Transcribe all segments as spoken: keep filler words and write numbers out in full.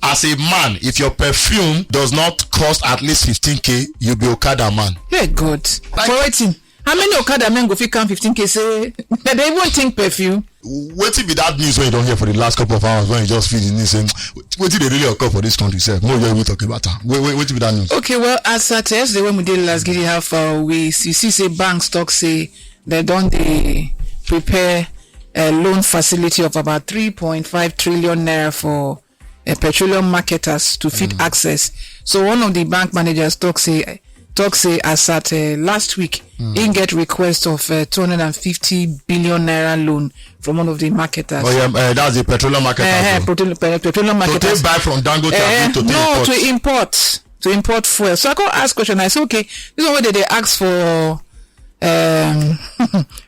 As a man, if your perfume does not cost at least fifteen k, you be Okada man. Hey God. Like, for wetin? How many Okada men go fit count fifteen k say dem dey even think perfume? Wetin be that news wey you don hear for the last couple of hours when you just feel the news say wetin dey really occur for this country sef? Mo yẹ we talk about am. Wait, wait, wetin be that news? Okay, well, as at yesterday when we dey last gidi how far we see, see say banks talk say dem don dey prepare a loan facility of about three point five trillion naira for uh, petroleum marketers to fit mm. access. So one of the bank managers talk say talk say as at uh, last week mm. he get request of uh, two hundred and fifty billion naira loan from one of the marketers. Oh yeah, uh, that's the petroleum marketers. Uh, petroleum, petroleum marketers. So they buy from Dangote uh, to no, import. To import. To import fuel. So I go ask question. I say, okay, this one where they ask for um,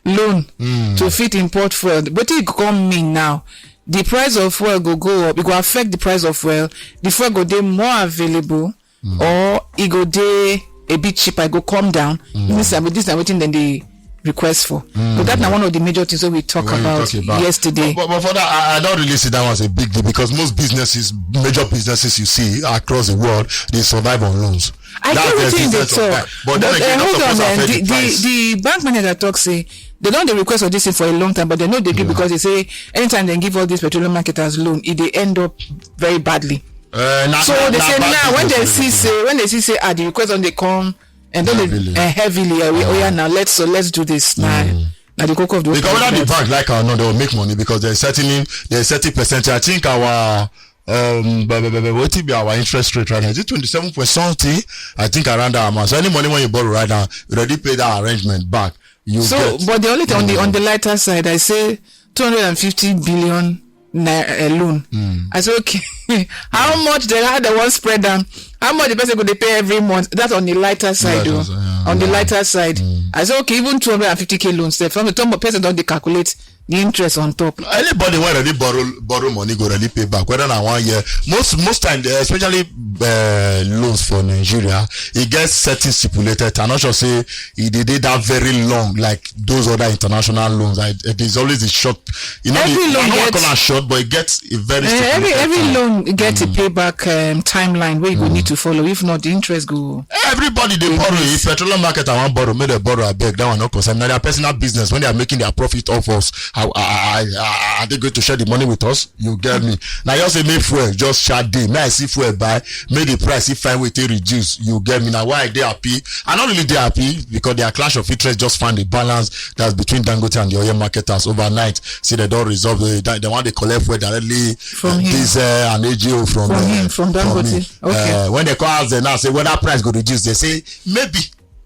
loan mm. to fit import fuel. What it come mean now? The price of fuel go go up. It go affect the price of fuel. The fuel go dey more available, mm. or it go dey a bit cheaper. It go come down. Mm. This time, this time, waiting then they request for. Mm. But that na one of the major things that we talk, about, talk about yesterday. But, but, but for that, I, I don't really see that one as a big deal because most businesses, major businesses you see across the world, they survive on loans. I get wetin dey talk, but then again, uh, hold on, the, the, the bank manager talk say they don dey request for this thing for a long time, but they no dey gree because they say anytime they give all these petroleum marketers loan, e dey end up very badly. Uh, na, so na, they na say now when they see say when they see say ah the request don dey come and then heavily. They, uh, heavily uh, we, oh yeah now let's so let's do this now. Mm. Now the cocoa of the because whether the bank like or not, they will make money because they're settling they're setting percentage. I think our um but, but, but, but what be our interest rate right now? Is it twenty seven point something? I think around that amount. So any money when you borrow right now, you already pay that arrangement back. You so, get, but the only thing on the on the lighter side, I say two hundred and fifty billion naira alone. Mm. I say okay, how much they how they want spread them? How much the person could they pay every month? That's on the lighter side, though. Yeah, on the lighter side, mm. I say okay, even two hundred and fifty k loan, sef, from the top person don't they calculate the interest on top. Anybody wey already borrow borrow money go already pay back, whether na one year. Most most time, eh, especially uh, loans for Nigeria, e get certain stipulated time. I'm not sure say e dey dey that very long like those other international loans. I, it is always a short. You know, every the, loan I don't get, call am short, but it gets a very uh, every every time. Loan get mm. a payback um, timeline where you mm. go need to follow. If not, the interest go. Everybody they borrow. If petroleum market I want borrow, make they borrow. I beg that one no concern. Now their personal business when they are making their profit off us. How, how, how, how are they going to share the money with us? You get me? Now you say make fuel just share day. May I see fuel buy? May the price if find way to reduce. You get me? Now why they happy? I not really they happy because their clash of interest just find a balance that's between Dangote and the oil marketers overnight. See they don't resolve the they want to collect fuel directly from uh, diesel and A G O from, from uh, him from Dangote. From okay. Uh, when they call us, they now say well that price go reduce. They say maybe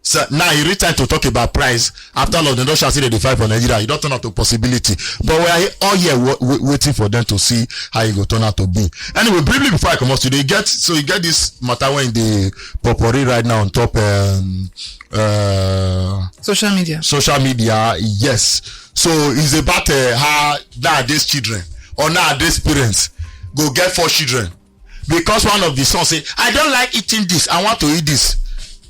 So now e reach time to talk about price. After all, the Russia say they dey fight for Nigeria. E don turn out to possibility. But we are all here w- w- waiting for them to see how e go turn out to be. Anyway, briefly before I come up today, get so you get this matter when the potpourri right now on top um, uh, social media. Social media, yes. So it's about uh, how nowadays children or nowadays parents go get four children because one of the sons say I don't like eating this, I want to eat this.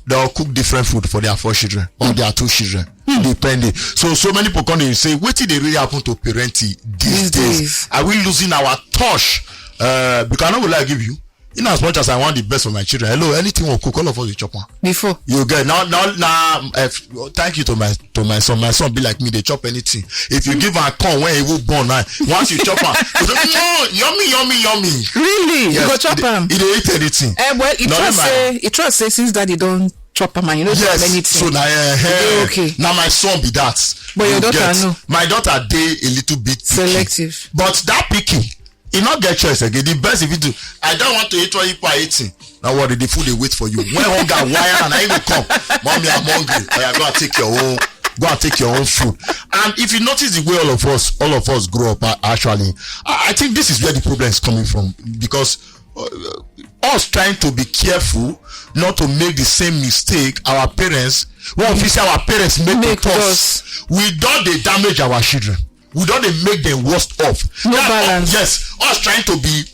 They'll cook different food for their four children or their two children depending. So so many people come dey say wetin dey really happen to parenting these days? Are we losing our touch? Uh, because I no go lie give you, in as much as I want the best for my children, hello, anything we cook, all of us dey chop am. Before you get now now now uh, thank you to my to my son. My son be like me, dey chop anything. If you give am corn when he will born now, once you chop am, you say, "Mm, yummy, yummy, yummy." Really? Yes, you go chop am? He dey eat anything. Eh, well, he trust say he trust say since daddy don chop am and you no chop anything. So na eh, eh, okay. Now my son be that. But your daughter no. My daughter dey a little bit picky. Selective. But that picky, e no get choice again. The best if you do, I don't want to eat what you are eating. Now what the food they wait for you. When hunger wire and I will come. Mommy, I'm hungry. Oh, yeah, go and take your own. Go and take your own food. And if you notice the way all of us, all of us grow up, uh, actually, I, I think this is where the problem is coming from because uh, us trying to be careful not to make the same mistake our parents, well, if you say our parents make, make to us, we don't they damage our children. We don't they make them worst off. No that, balance. Yes, us trying to be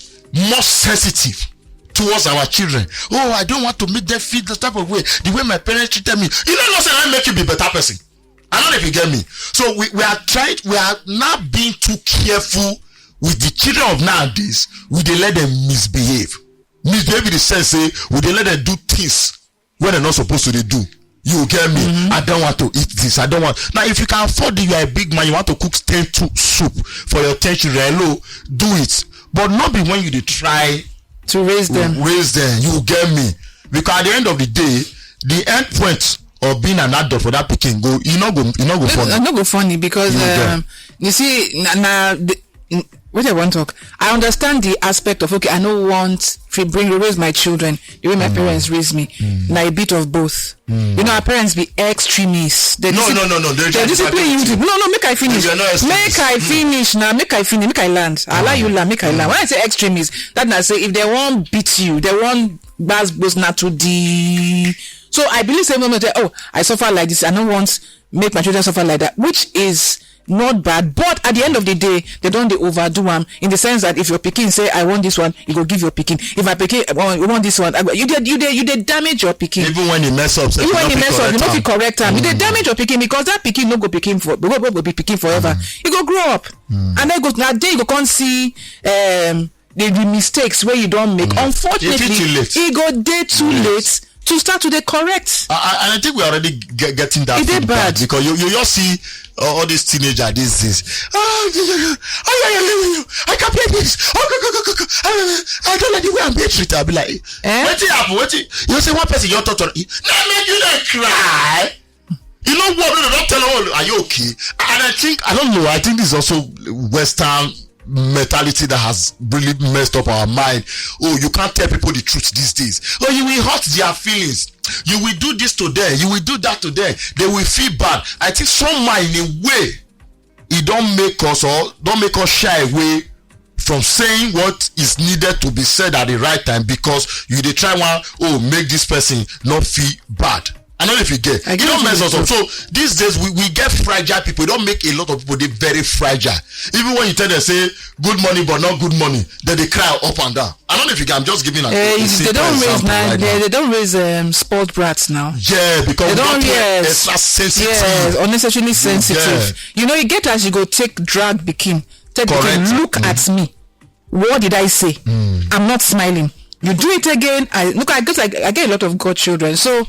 more sensitive towards our children. Oh, I don't want to make them feel the type of way the way my parents treated me. You don't know say I make you be a better person. I don't know if you get me. So we, we are trying, we are not being too careful with the children of nowadays, we dey let them misbehave. Misbehave in the sense say we dey let them do things wey dem not supposed to dey do. You get me? I don't want to eat this. I don't want. Now, if you can afford it, you are a big man, you want to cook ten to soup for your ten children, hello, do it. But not be when you dey try To raise them. raise them. You get me? Because at the end of the day, the end point of being an adult for that pikin go, e no go, e no go Maybe funny. I no go funny because You get. um, you see na, na the, n- what I want talk. I understand the aspect of, okay, I no want to bring raise my children the way my parents raise me. Na a bit of both. You know, our parents be extremists. They No, discipline, no, no, no. They they discipline you. discipline No, no, make I finish. You are not Make extremist. I finish now. Make I finish. Make I land. I allow you land. Make I land. When I say extremists, that na say if they won't beat you, they won't gbas gbos na to the. So I believe say moment, oh, I suffer like this. I don't want make my children suffer like that, which is not bad. But at the end of the day, they don't they overdo them in the sense that if your pikin say I want this one, you go give your pikin. If I pikin I want, you want this one, I go, you did you did you did damage your pikin. Even when he mess up, sef, Even when you you no mess fit up, you correct no am. fit correct am. You dey damage your pikin because that pikin no go pikin for go go go be pikin forever. You go grow up, and then go now there you go come see um, the, the mistakes where you don't make. Unfortunately, If it's too late. e go dey too late to start to dey correct. I, I, I think we're already get, getting that It dey feedback bad. Because you, you just see uh, all these teenagers these days. Ah, yeah, yeah, yeah. Ah, yeah, yeah, yeah, yeah. I can play this. Oh, go, go, go, go, go. Ah, I don't like the way I'm being treated. I'll be like, Eh? What happen? What you say? One person you talk to. Now make you don't cry. You know what? No, no, don't tell them. Are you okay? And I think I don't know. I think this is also Western mentality that has really messed up our mind. Oh, you can't tell people the truth these days. Oh, you will hurt their feelings. You will do this to them. You will do that to them. They will feel bad. I think somehow in a way, it don't make us or don't make us shy away from saying what is needed to be said at the right time because you dey try one oh make this person not feel bad. I don't know if you get. I You get don't you. Mess us up. So these days we, we get fragile people. It don't make a lot of people they very fragile. Even when you tell them say good money but not good money, then they cry up and down. I don't know if you can. I'm just giving an Eh, a if they simple don't raise example now, right they, now. they don't raise um, spoiled brats now. Yeah, because They we don't don't play yes. extra sensitive. Yes, unnecessarily sensitive. Yeah. You know, you get as you go take drag pikin. Take Correct. pikin, look at me. What did I say? I'm not smiling. You do it again. I look. I guess I, I get a lot of godchildren. So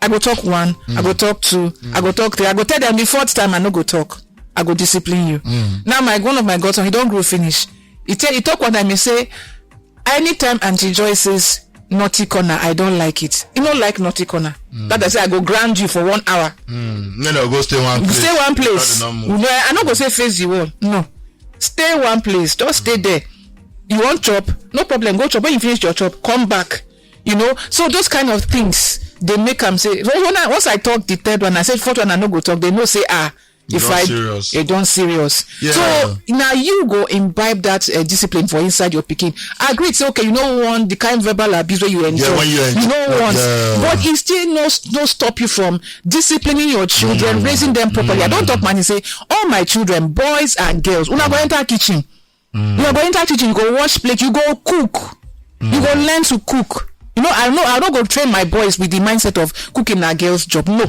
I go talk one. I go talk two. I go talk three. I go tell them the fourth time I no go talk. I go discipline you. Now my one of my godson, he don't grow finish. He tell he talk one time. He say, anytime Auntie Joy says naughty corner, I don't like it. You no like naughty corner. That I say I go ground you for one hour. Mm, no, no, go stay one You place. stay one Because place. they don't move. No, I no go say face the wall. No. Stay one place. Just stay there. You want chop? No problem. Go chop. When you finish your chop, come back. You know, so those kind of things they make am say. When, when I, once I talk the third one, I said fourth one I no go talk. They know say ah, You if don I serious. You don serious. Yeah. So now you go imbibe that uh, discipline for inside your pikin. Agree say okay, you know one the kind verbal abuse where you enjoy. Yeah, when you enjoy. You know one, Yeah. But it still no no stop you from disciplining your children, raising them properly. I don't talk money say all my children, boys and girls, una go enter kitchen. You go enter kitchen, you go wash plate, you go cook, you go learn to cook. You know, I know I don't go train my boys with the mindset of cooking na girls' job. No,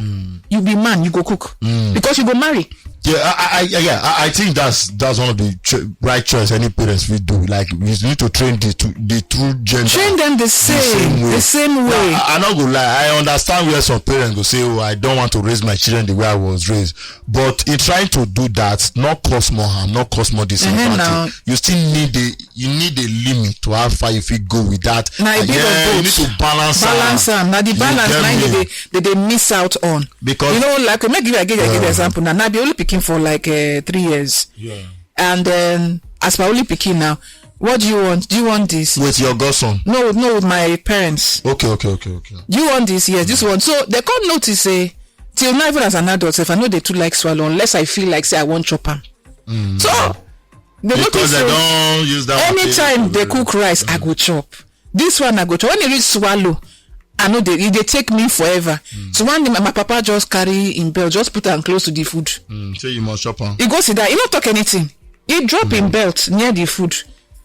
you be man, you go cook because you go marry. Yeah, I, I, I- yeah, I, I think that's that's one of the cho- right choice any parents will do. Like, you need to train the two, the true gender. Train them the same, way. the same way. I, I not go lie. I understand where some parents go say, "Oh, I don't want to raise my children the way I was raised." But in trying to do that, not cause more harm, not cause more disadvantage. Now. You still need a you need a limit to how far you fit go with that. Na a And bit of yeah, you both. need to balance. Balance am. Na the You balance get na me? they, they they miss out on. Because You know, like make give I give I give example now. Now be only picking for like uh, three years, yeah. And then as my only picking now, what do you want? Do you want this? With your godson. No, no, with my parents. Okay, okay, okay, okay. Do you want this? Yes, this one. So they come notice say till now, even as an adult, if I know they too like swallow, unless I feel like say I want chop am. So they Because notice they say don't use that. anytime they material. Cook rice, I go chop. This one I go chop. When they reach swallow, I know they they take me forever. So one day my, my papa just carry him belt, just put am close to the food. Mm, say you must chop am. He go sit down. He no talk anything. He drop him belt near the food.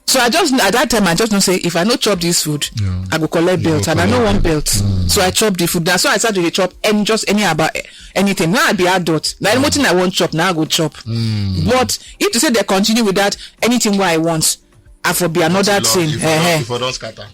So I just, at that time, I just know say if I no chop this food, I go collect belt, and I no want belt. So I chop the food. That's why I started to chop any, just any about anything. Now I be adult. Like anything I want chop, now I go chop. But if to say they continue with that, anything where I want, I for be another thing. Eh, eh.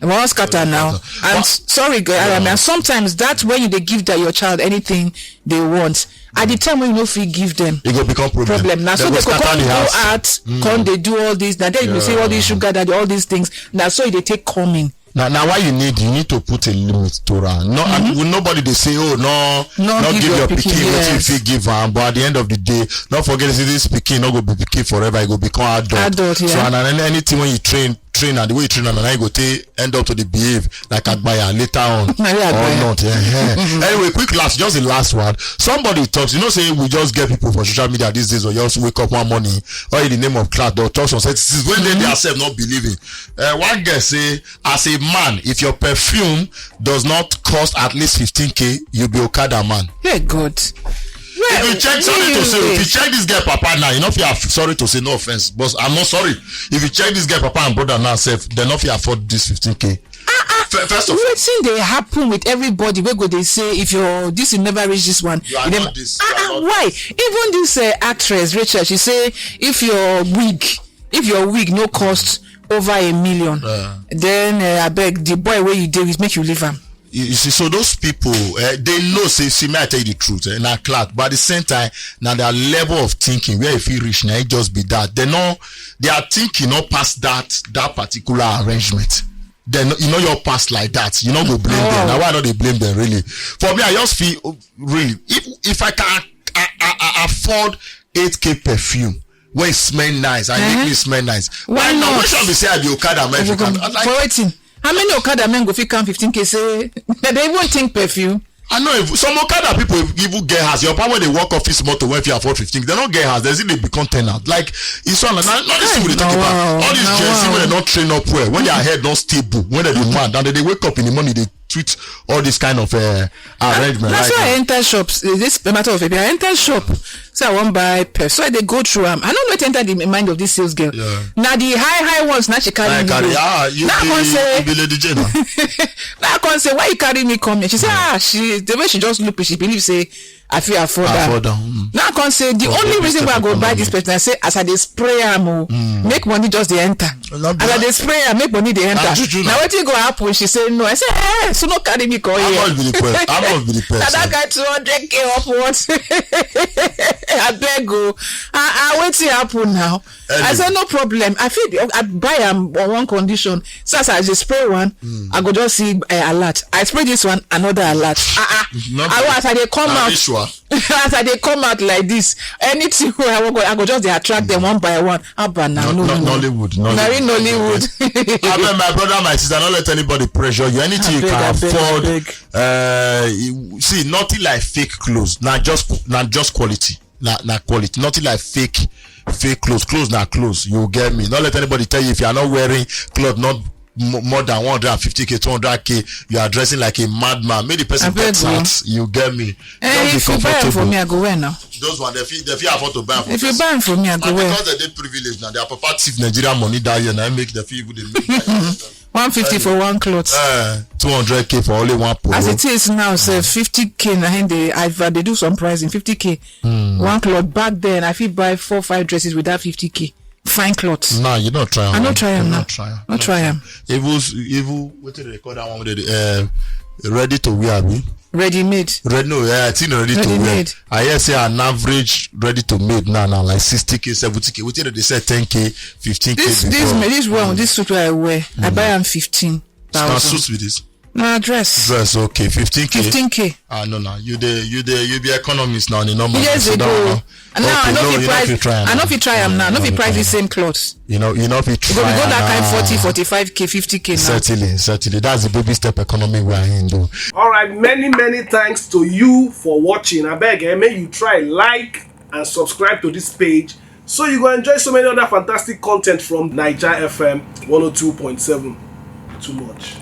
I wan scatter now. And sorry, girl, I mean, sometimes that when you dey give that your child anything they want, at the time when you no fit give them, e go become problem. Problem. Na so they go come go out, come dey do all this. Na then you go see all these sugar daddy, all these things. Na so e dey take coming. Now, now why you need you need to put a limit to am. No, and we- nobody dey say, oh no, no give your pikin wetin you fit give am. But at the end of the day, don't forget say this pikin no go be pikin forever. E go become adult. Adult, yeah. So and, and anything when you train train and the way you train am, na you go take end up to dey behave like agbaya later on or not. Anyway, quick last, just the last one. Somebody talks, you know, say we just get people for social media these days, or you just wake up one morning, or in the name of class, they'll talk some sentences when they themselves not believing. Uh, one girl say, as a man, if your perfume does not cost at least fifteen k, you be Okada man. Hey God. If you check, sorry to say, if you check this girl papa now, you know if you have, sorry to say, no offense, but I'm not sorry. If you check this girl papa and brother now, self, they not fit afford this fifteen k. First of all, wetin dey happen with everybody wey go dey say if your this you never reach this one, you are not this, you are not why? Even this uh, actress Rachel, she say if your wig, if your wig no cost over a million, then uh, abeg the boy wey you dey with make you leave am. You see, so those people, uh, they know say, see, may I tell you the truth, eh, na clout, but at the same time, now their level of thinking, where if you reach, now it just be that. They know their thinking not pass that that particular arrangement. Then you know your past like that. You not go blame them. Now why not they blame them really? For me, I just feel oh, really if if I can I, I, I afford eight k perfume, where it smell nice, I make me smell nice. Why not? Why should be say I be Okada man? If you can, I like, for wetin? How many Okada men go fit count fifteen k say they dey even think perfume? I know if some Okada people even get house. Your power they work office motor when you afford fifteen, they don't get house. They still dey become tenant. Like it's all not not this thing we dey talk about. All these Gen Z when they not train up well, when their head not stable, when they demand, and they wake up in the morning they tweet all this kind of uh, arrangement. That's why I enter shops. This matter of I enter shop. So I wan buy perf. So I dey go through am. I no know wetin enter the mind of this sales girl. Yeah. Na the high high ones na she carry me go. Ah, you be, you be Lady Jane. Now I come say, why you carry me come here? She say, ah, she the way she just look, she believe say I fit afford am. Afford am. Mm. Now I come say the only reason why I go buy this person, I say as I dey spray am, oh, make money just dey enter. As I dey spray am, make money dey enter. Now wetin go happen? She say no. I say, eh, so no carry me come here. How much be the price? How much be the price? Na that guy two hundred k upwards. I beg go. Ah, ah, wetin happen now? I say no problem. I fit I buy am on one condition. So as I dey spray one, I go just see uh, alert. I spray this one, another alert. Ah ah. I as I dey come out, as I dey come out like this, anything wey I wan go, I go just dey attract them one by one. Abba na no, no, no, no. Nollywood, Nollywood. Very Nollywood. I mean, my brother, my sister, don't let anybody pressure you. Anything you can afford. Uh, see, nothing like fake clothes. Not just, not just quality. Na na quality, nothing like fake fake clothes. Clothes na clothes, you get me? Don't let anybody tell you if you are not wearing cloth not more than one hundred fifty k, two hundred k, you are dressing like a madman. Make the person get that, you get me? Eh, if you buy am for me, I go wear now. Those one they fit they fit afford to buy am for. If you buy am for me, I go wear. Because they dey privilege now, their papa thief Nigeria money that year now make the fit even dey make that year. One fifty for one cloth. Uh, two hundred k for only one polo. As it is now, say fifty k na him dey I dey do some pricing fifty k. Mm. One cloth back then I fit buy four five dresses with that fifty k. Fine cloth. Nah, you not try. I not try am now. Not try am. Not try am. Even even what do they call that one? With the, uh, ready to wear, abi? Ready made. Ready no, yeah, I think ready to wear. I hear say an average ready to made now now like sixty k, seventy k. Wetin they say ten k, fifteen k. This this me this one this suit wey I wear, I buy am fifteen thousand. Na suit with this. Na dress. Dress okay, fifteen k. Fifteen k. Ah no no, you dey you dey you be economist now, the number. Years ago. Now I no fit price. I no fit try am now. I no fit price the same cloth. You know, you know, if you try. Go go that kind forty, forty-five k, fifty k now. Certainly, certainly. That's the baby step economy we are in, though. All right, many, many thanks to you for watching. I beg, eh, may you try like and subscribe to this page so you go enjoy so many other fantastic content from Niger F M one oh two point seven. Too much.